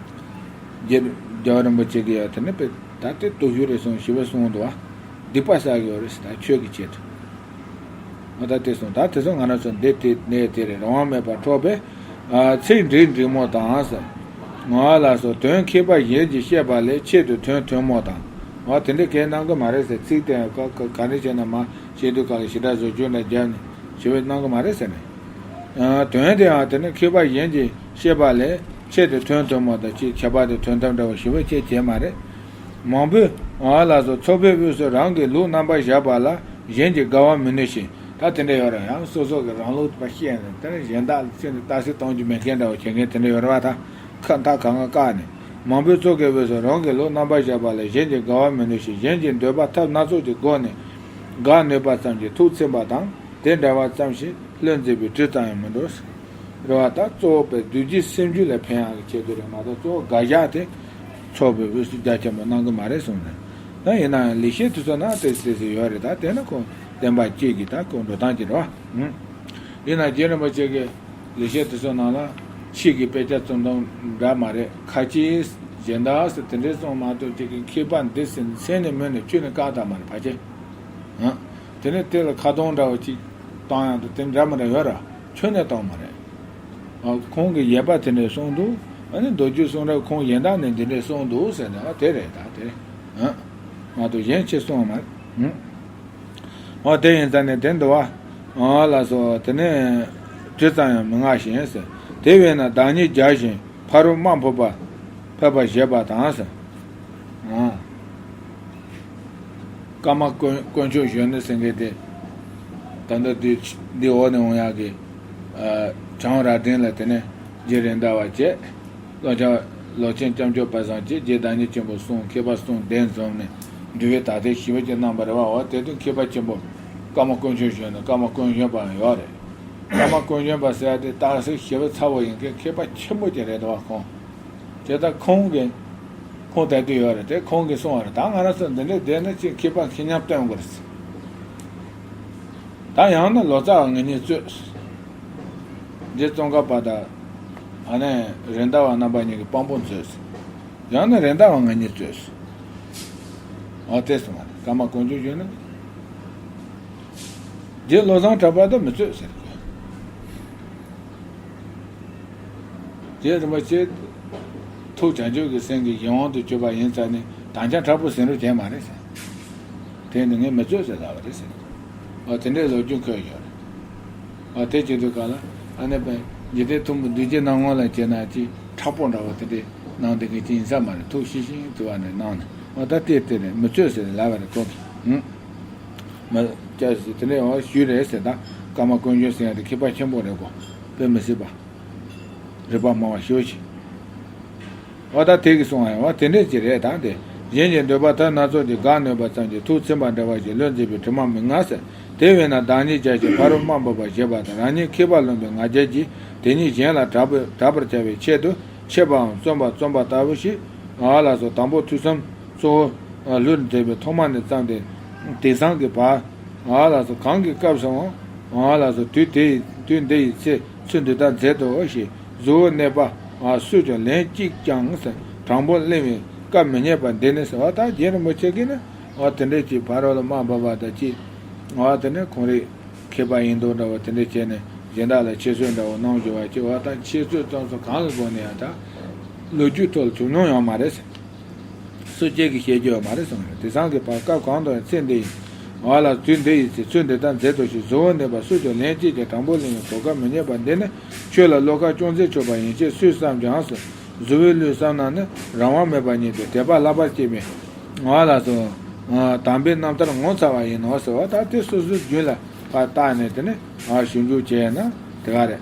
རྒྱལ་རྒྱལ་བ་རིན་པོ་ཆེ་གིས་ཡང་དེ་ནས་དཔེ་ད་དེ་སྡུག་ཤོས་རེད་གསུངས་ཞེ་པོ་གསུངས་འདུག་བ། སྡིག་པ་བསགས་ཡོད་རེད་ཟེར། ད་ཆོས་ཀྱི་ཆེད་དུ། ཨ་ད་དེ་སོང་ད་དེ་སོང་ང་རང་ཚོ་འདི་དེ་གནས་དེ་རེད། རང་དབང་མེད་པར་འཕྲོག་པས། ཨ་ཚིག་འགྲིག་འགྲིག་མོ་དང་ཟེར། ང་ལ་སོགས་དོན་མཁས་པ་གཞན་གྱིས་བཤད་པ་ལས་ཆེད་དུ་དོན་ཐུན་མོང་དང་། ཨ་དེ་འདྲ་གས་གནང་གི་མ་རེད་ཟེར། ཚིག་དེ་ག་ག་ག་འདྲ་བྱས་ན་མ་བཤད་དུས་ག་གི་ཞེ་དྲག་བཟོ་བཅོས་འདྲ་རྒྱབ་ནས་ཞེ་པོ་གནང་གི་མ་རེད་ཟེར་ནས། ཨ་དོན་དེའང་དེ་ནི་མཁས་པ་གཞན་གྱིས་བཤད་པ་ལས་ཆེད་དུ་དོན་ཐུན་མོང་དང་ཅིག་ཁྱད་པར་དུ་དོན་དམ་འདྲ་བ་ཞེ་པོ་ཅིག་བྱས་མ་རེད། མང་པོས་ང་ལ་སོགས་ཚོགས་པའི་དབུས་སུ་རང་གི་ལུགས་རྣམ་པར་བཞག་པ་ལ་གཞན་གྱིས་དགའ་བར་མི་ནུས་ཤིང་། ད་དེ་འདྲ་ཡོད་རེད། ཡང་སོ་སོ་གི་རང་ལུགས་པ་བཤད་ནས་དེ་ནས་གཞན་དག་ལ་ཅི་ནས་ལྟ་ཚིག་གཏོང་རྒྱུ་མེད་མཁན་འདྲ་བ་བྱེད་མཁན་དེ་འདྲ་ཡོད་རེད་བ། ད་ཁ་མཐའ་གང་ག་བཀག་ནས། མང་པོས་ཚོགས་ཀྱི་དབུས་སུ་རང་གི་ལུགས་རྣམ་པར་བཞག་པ་ལ་གཞན་གྱིས་དགའ་བར་མི་ནུས་ཤིང་། གཞན་གྱི་འདོད་པ་ཐབས་སྣ་ཚོགས་ཀྱི་སྒོ་ནས་དགག་ནུས་པ་ཙམ་གྱིས་ཐུགས་ཚིམ་པ་དང་། དེ་འདྲ་བ་ཙམ་ཞིག་ལྷུར་འཛིན་པའི་དྲི་ཙམ་ཡང་མི་འགྲོ། རེད་བ། ད་གཙོ་བོ་དཔེ་གདུལ་བྱའི་སེམས་རྒྱུད་ལ་ཕན་ཡག་གི་ཆེད་དུ་རེད་མ་གཏོགས་གཙོ་བོ་དགག་བཞག་དེ་ཚོགས་པའི་དབུས་སུ་རྒྱ་ཆེན་པོ་གནང་གི་མ་རེད་གསུངས་ནས། ད་ཡིན་ན་ཡང་ལེགས་བཤད་དེ་ཚོ་ན་ཏོག་ཙམ་ཡོད་རེད། ད་དེ་ནི་ཁོ་བསྟན་པ་སྤྱི་གི་ད་ཁོ་འགྲོ་སྟངས་ཅིག་རེད་བ། ཡིན་ན་རྗེ་རིན་པོ་ཆེ་གི་ལེགས་བཤད་དེ་ཚོ་ནང་ལ་ཕྱིས་ཀྱི་དཔེ་ཆ་རྩོམ་སྟངས་འདྲ་མ་རེད། ཁ་ཆེའི་གཞན་དག་ཟེར་དེ་འདྲའི་གསུངས་མ་གཏོགས་ཅིག་གི་མཁས་པ་འདི་ཟེར་མཚན་ནས་མིང་ནས་ཁྱོན་ནས་བཀག་ད་མ་རེད་ཕལ་ཆེར། ཨ། དེ་ནས་དེ་ལ་ཁ་རྡུང་འདྲ་བ་ཅིག་བཏང་ཡང་དུ་དེ་འདྲ་མི་འདྲ་ཡོད་ར་ཁྱོན་ནས་བཏང་མ་རེད། ཨ། ཁོང་གི་ཡས་པ་དེ་འདྲས་གསུངས་འདུག་ཨ་ནི་མདོ་རྒྱུད་གསུང་རབ་ཁོང་གཞན་དག་ནས་འདི་འདྲས་གསུངས་འདུག་ཟེར་ནས་ཨ་དེ་རེད། ད་དེ་ཨ་མ་གཏོགས་གཞན་ཆེ་གསུངས་མ་རེད། ཨ། འོ་དེ་ཡིན་ཙང་ནས་དེ་འདུག་བ། འོ་ལགས་སོ། དེ་ནས་དྲི་ཙམ་ཡང་མི་མངའ་ཞིང་ཟེར། དེ་བས་ན་བདག་ཉིད་རྒྱལ་ཞིང་ཕ་རོལ་དམའ་འཕོས་པ་ཕེབས་པར་བཞེད་པ་དང་ཟེར། ཨ། ཀརྨ་དཀོན་དཀོན་མཆོག་གཞོན་ནུ་ཟེར་མཁན་དེ། ད་ལྟ་འདི་འདི་འོག་ནས་འོང་ཡག་གི། ཨ། བྱང་རྭ་སྒྲེང་ལ་དེ་ནས་རྗེ་རེད་མདའ་བ་བྱས། ལོ་ཆ་ལོ་ཆེན་སྐྱབས་མཆོག་དཔལ་བཟང་བཅས་རྗེ་བདག་ཉིད་ཆེན་པོ་གསུམ་མཁས་པ་གསུམ་གདན་འཛོམས་ནས་འདུལ་བའི་དག་ཐེར་ཞི་བ་ཅན་གནང་བ་རེད་བ། འོ་དེ་དུས་མཁས་པ་ཆེན་པོ་ཀརྨ་དཀོན་མཆོག་གཞོན་ནུ་ཀརྨ་དཀོན་གཞོན་པའང་ཡོད་རེད། ཀརྨ་དཀོན་གཞོན་པ་ཟེར་ཡ་དེ་རྟགས་གསལ་ཞེ་པོ་ཚ་བོ་ཡིན་མཁན་མཁས་པ་ཆེན་པོ་ཅིག་རེད་བ་ཁོང་། དེ་ལྟར་ཁོང་གིས་ཁོང་དད་དུ་ཡོད་རེད་དེ་ཁོང་གིས་གསུངས་པ་རེད། ད་ང་རང་ཚོ་འདི་འདྲའི་བསྡད་ན་ཅིག་མཁས་པ་མཁས་མཉམ་སྟོན་དགོས་རེད། ད་ཡང་ན་ལོ་ཙཱ་བ་ང་གཉིས་གཙོས། རྗེ་ཙོང་ཁ་པ་དང་ཨ་ནེ་རེད་མདའ་བ་རྣམ་པ་གཉིས་ཀྱི་དཔང་པོ་མཛོད། ཡང་ན་རེད་མདའ་བ་ང་གཉིས་གཙོས། འོ་དེ་གསུངས་པ་རེད། ཀརྨ་དཀོན་མཆོག་གཞོན་ནུ། རྗེ་བློ་བཟང་གྲགས་པ་དང་མི་གཙོས་ཟེར་དགོས། རྗེ་རིན་པོ་ཆེ་ཐུགས་བྱང་ཆུབ་ཀྱི་སེམས་ཀྱི་གཞན་དབང་དུ་གྱུར་པ་ཡིན་ཙང་ནི་དམ་བཅའ་དྲག་པོ་ཟིན་རོགས་བྱས་མ་རེད་ཟེར། དེ་ནི་ངས་མི་གཙོས་ཟེར་ལབ་པ་རེད་ཟེར། འོ་དེ་འདྲའི་ལོ་རྒྱུས་འཁོད་ཡོད་རེད། འོ་དེ་བྱེད་དུས་ག་ལ་ཨ་ནེ་པའི་འཇིག་རྟེན་ཐུན་མོང་གདུལ་བྱའི་སྣང་ངོ་ལ་བྱས་ན་ཅི་དྲག་པོ་འདྲ་བོ་དེ་འདྲའི་གནང་བསྡད་མཁན་ཅི་ཡིན་ས་མ་རེད། ཐུགས་ཤིང་ཤིང་དུ་བ་ནས་གནང་ནས། འོ་ད་ལྟས་ལྟས་རེད། མི་ཚོད་ཟེར་ནས་ལབ་པ་རེད་ཁོང་གིས། ཧུམ། མ། ཅག་ཟེར་དེ་འདྲས་འོ་ཞུས་རེད་ཟེར། ད་ཀརྨ་དཀོན་མཆོག་ཟེར་ཡ་དེ་མཁས་པ་ཆེན་པོ་རེད་གོ། དཔེ་མི་སྲིད་པ། རིག་པ་སྨྲ་བ་ཞེ་པོ་ཅིག་འོ་ད་དེ་གིས་གསུངས་པ་ཡིན། འོ་དེ་འདྲས་ཅིག་རེད། ད་དེ་གཞན་གྱི་འདོད་པ་དོན་སྣ་ཚོགས་ཀྱིས། གང་ནུས་པ་ཙམ་གྱིས་ཐུགས་ཚིམ་པར་འདྲ་བ་ཞིག་ལུས་འཛིན་པའི་དྲི་མ་མི་མངའ་ཟེར། དེ་བས་ན་བདག་ཉིད་བྱ་ཞིང་ཕ་རོལ་དམའ་འབེབས་པར་བྱེད་པ་དང་། རང་ཉིད་མཁས་པ་ལོན་པའི་ང་རྒྱལ་གྱིས་དེ་ཉིད་གཞན་ལ་གྲགས་པའི་གྲགས་པར་བྱ་བའི་ཆེད་དུ་འཆད་པའམ་རྩོམ་པ་རྩོམ་པ་ལྟ་བུ་ཞིག་ཨ་ལགས་སོ། དང་པོ་ཐོས་བསམ་གཙོ་བོ་ལུས་འདྲེན་པའི་ཐོག་མ་ནས་བརྩམས་ཏེ། དེང་སང་གི་བར་ཨ་ལགས་སོ། གང་གི་སྐབས་སུའང་ཨ་ལགས་སོ། དུས་དེ་ཡི་དུས་འདི་ཡི་ཚེ་ཚུལ་འདི་ལྟར་མཛད་དོ་ཞེས་གཟུ་བོར་གནས་པ་སུས་ཀྱང་ལན་གཅིག་ཀྱང་དྲང་པོར་གླེང་བའི་སྐབས་མི་རྙེད་པ་འདི་ནི་ཟེར་བ། ད་རྗེ་རིན་པོ་ཆེ་གིས་ནི་འོ་དེ་འདྲས་ཀྱི་ཕ་རོལ་ལ་དམའ་འབེབས་པ་དང་ཅིག་འོ་དེ་ནས་ཁོང་རང་མཁས་པ་ཡིན་མདོག་འདྲ་བོ་དེ་འདྲས་བྱས་ནས་གཞན་དག་ལ་ཁྱད་གསོད་འདྲ་བོ་གནང་བཞིན་པ་ཅིག་འོ་ད་ཁྱད་གསོད་གཏོང་ས་གང་གི་སྒོ་ནས་ཡང་ད་ལོ་རྒྱུས་ཐོག་ལ་བྱུང་མྱོང་ཡོད་མ་རེད། སུ་གཅིག་གིས་བཤད་རྒྱུ་ཡོད་མ་རེད་གསུངས་རེད། དེང་སང་གི་བར་སྐབས་གང་དུ་ཡང་ཚེ་འདི་ཡི་འོ་ལ་དུས་འདི་ཡི་ཚེ་ཚུལ་འདི་ལྟར་མཛད་དོ་ཞེས་གཟུ་བོར་གནས་པ་སུས་ཀྱང་ལན་གཅིག་ཀྱང་དྲང་པོར་གླེང་བའི་གོ་སྐབས་མི་རྙེད་པ་འདི་ནི། ཆོས་ལ་བློ་ཁ་ཅུང་ཟད་ཆོད་པ་ཡིན་ཕྱིར་སུས་བསམས་ཀྱང་ཟེར། གཟུ་བོའི་ལུས་བསམས་ན་ནི་རང་དབང་མེད་པ་ཉིད་དུ་དད་པ་བསླབ་པ་སྐྱེས་པས། ང་ལ་སོགས་དམ་པའི་རྣམ་ཐར་ངོ་མཚར་བ་ཡིན་ནོ་ཟེར་བ། ད་དེ་སོ་སོའི་རྒྱུད་ལ་ཕར་བལྟས་ནས་དེ་ནས་ཞིབ་འཇུག་བྱས་ན་དེ་ག་རེད།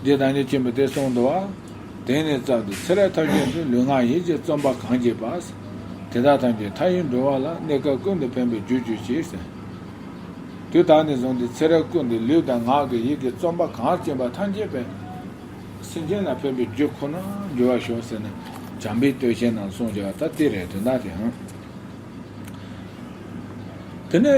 རྗེ་བདག་ཉིད་ཆེན་པོས་དེ་གསུངས་འདུག་བ། དེང་ནས་བརྩམས་ཏེ་ཚེ་རབས་ཐམས་ཅད་དུ་ལུས་ངག་ཡིད་ཀྱི་བརྩོན་པ་གང་བྱེད་པ། དེ་དག་ཐམས་ཅད་མཐའ་ཡས་འགྲོ་བ་ལ། གནས་སྐབས་ཀུན་ཏུ་ཕན་པའི་རྒྱུར་གྱུར་ཅིག་ཟེར། དུས་ད་ནས་བཟུང་སྟེ་ཚེ་རབས་ཀུན་ཏུ་ལུས་དང་ངག་གི་ཡིད་ཀྱི་བརྩོན་པ་གང་བྱེད་པ་ཐམས་ཅད་པའི་སེམས་ཅན་ལ་ཕན་པའི་རྒྱུ་ཁོ་ན་འགྱུར་བར་ཤོག་ཟེར་ནས་བྱམས་པའི་བསྟོད་ཆེན་ནང་གསུངས་བཞག་པ་ད་དེ་རེད། དོན་དག་དེའང་། དེ་ནས་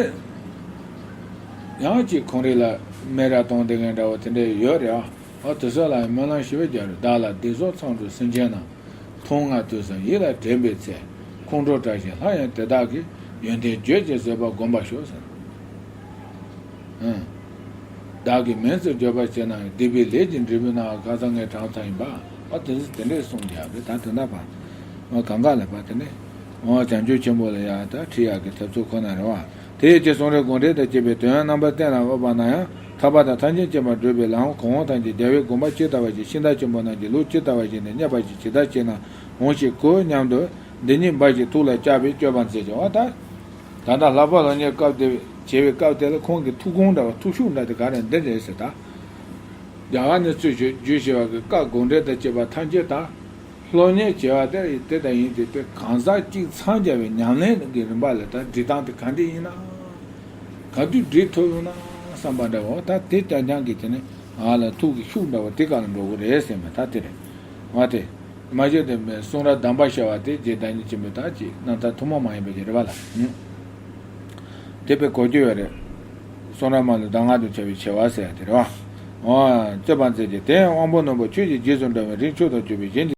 ཡང་ཅིག་ཁོང་རང་ལ་སྨད་ར་གཏོང་བསྡད་མཁན་འདྲ་བོ་དེ་འདྲ་ཡོད་རེད་ཨ། འོ་དེ་ཚོ་ལ་སྨོན་ལམ་ཞེ་པོ་རྒྱག་རེད། བདག་ལ་བདེ་སོགས་ཚང་འགྲོ་སེམས་ཅན་རྣམས། ཐུབ་མངའ་དུས་གསུམ་ཡིད་ལ་དྲན་པའི་ཚེ། ཁོང་ཁྲོ་བྲལ་ཞིང་སླར་ཡང་དེ་དག་གི་ཡོན་ཏན་བརྗོད་ཅིང་བཟོད་པ་བསྒོམ་པར་ཤོག་ཟེར། ཨང་། བདག་གིས་མིང་ཙམ་བརྗོད་པར་བྱས་ན་ཡང་། སྡིག་པའི་ལས་ཀྱི་འབྲས་བུ་ནའང་། ཁ་སང་ངས་དྲངས་ཚར་ཡིན་པ། ཨ་དེ་ཚོ་དེ་འདྲས་གསུངས་བཞག་པས་ད་དེ་འདྲ་བ། ཨ་གང་ག་ལ་བ་དེ་ནས། ཨོ་བྱང་ཆུབ་ཆེན་པོ་ལ་ཡང་ད་ཁྲིད་ཡག་གི་ཐབས་ཚུལ་ཁོ་ན་རེད་བ། དེ་ཡི་ཕྱིར་གསུང་རབ་དགོངས་འགྲེལ་དང་བཅས་པའི་དོན་རྣམ་པ་གཏན་ལ་དབབ་པ་ན་ཡང་ཐར་པ་དང་ཐམས་ཅད་མཁྱེན་པར་བགྲོད་པའི་ལམ་གོང་འོག་ཐམས་ཅད་རྒྱལ་བའི་དགོངས་པ་ཇི་ལྟ་བ་བཞིན་ཤིང་རྟ་ཆེན་པོ་རྣམས་ཀྱི་ལུགས་ཇི་ལྟ་བ་བཞིན་དུ་བསྙད་པ་ཞིག་ཇི་ལྟར་བྱས་ན་འོང་ཞིག་གོ་སྙམ་དུ་འདི་ཉིད་འབའ་ཞིག་ཐུགས་ལ་བཅངས་པའི་སྤྱོད་པ་མཛད་ཀྱང་བ་ད། ད་ལྟ་ལྷག་པ་སློབ་གཉེར་སྐབས་དེ་བྱེད་པའི་སྐབས་དེ་ལ་ཁོང་གི་ཐུགས་དགོངས་འདྲ་བ་ཐུགས་ཤུགས་འདྲ་དེ་ག་རེ་འདི་རེད་ཟེར་ད། རྒྱ་གར་ནས་ཚུར་བརྒྱུད་བརྒྱུད་བྱས་པ་གི་བཀའ་དགོངས་འགྲེལ་དང་བཅས་པ་ཐམས་ཅད་དང་། སློབ་གཉེར་བྱས་པ་དེ་དེ་ལྟར་ཡིན་ཏེ་དེ་གང་ཟག་གཅིག་འཚང་རྒྱ་བའི་ཉམས་ལེན་གྱི་རིམ་པ་ལ་ད་སྒྲིག་སྟངས་དེ་ག་འདྲ་ཡིན་ན། ག་དུས་སྒྲིག་ཐུབ་ཡོང་ན་བསམ་པ་འདྲ་བོ་ད་དེ་རྐྱང་རྐྱང་གི་དེ་ནི་ང་ལ་ཐུགས་ཀྱི་ཤུགས་འདྲ་བོ་དེ་ག་ལ་འགྲོ་གི་རེད་ཟེར་མ་ད་དེ་རེད། ང་དེ་མ་གཞི་དེ་མེད་གསུང་རབ་གདམས་པ་ཤར་བ་དེ་རྗེ་བདག་ཉིད་ཆེན་པོས་ད་ཅིག་རྣམ་ཐར་ཐུན་མོང་མ་ཡིན་པའི་རེད་བ་ལ། དེ་དཔེ་གོ་རྒྱུ་ཡོད་རེད། གསུང་རབ་མ་ལུས་གདམས་ངག་ཏུ་བྱ་བའི་ཆེ་བ་ཟེར་ཡ་དེ་རེད་བ། ཨོ། རྩོད་པ་མཛད་ཀྱི་དེ་ཡང་དབང་པོ་རྣོན་པོ་ཆོས་ཀྱི་རྗེས་སུ་འགྲོ་བའི་རིགས་མཆོག་ཏུ་གྱུར་པའི་གཞན་གྱི།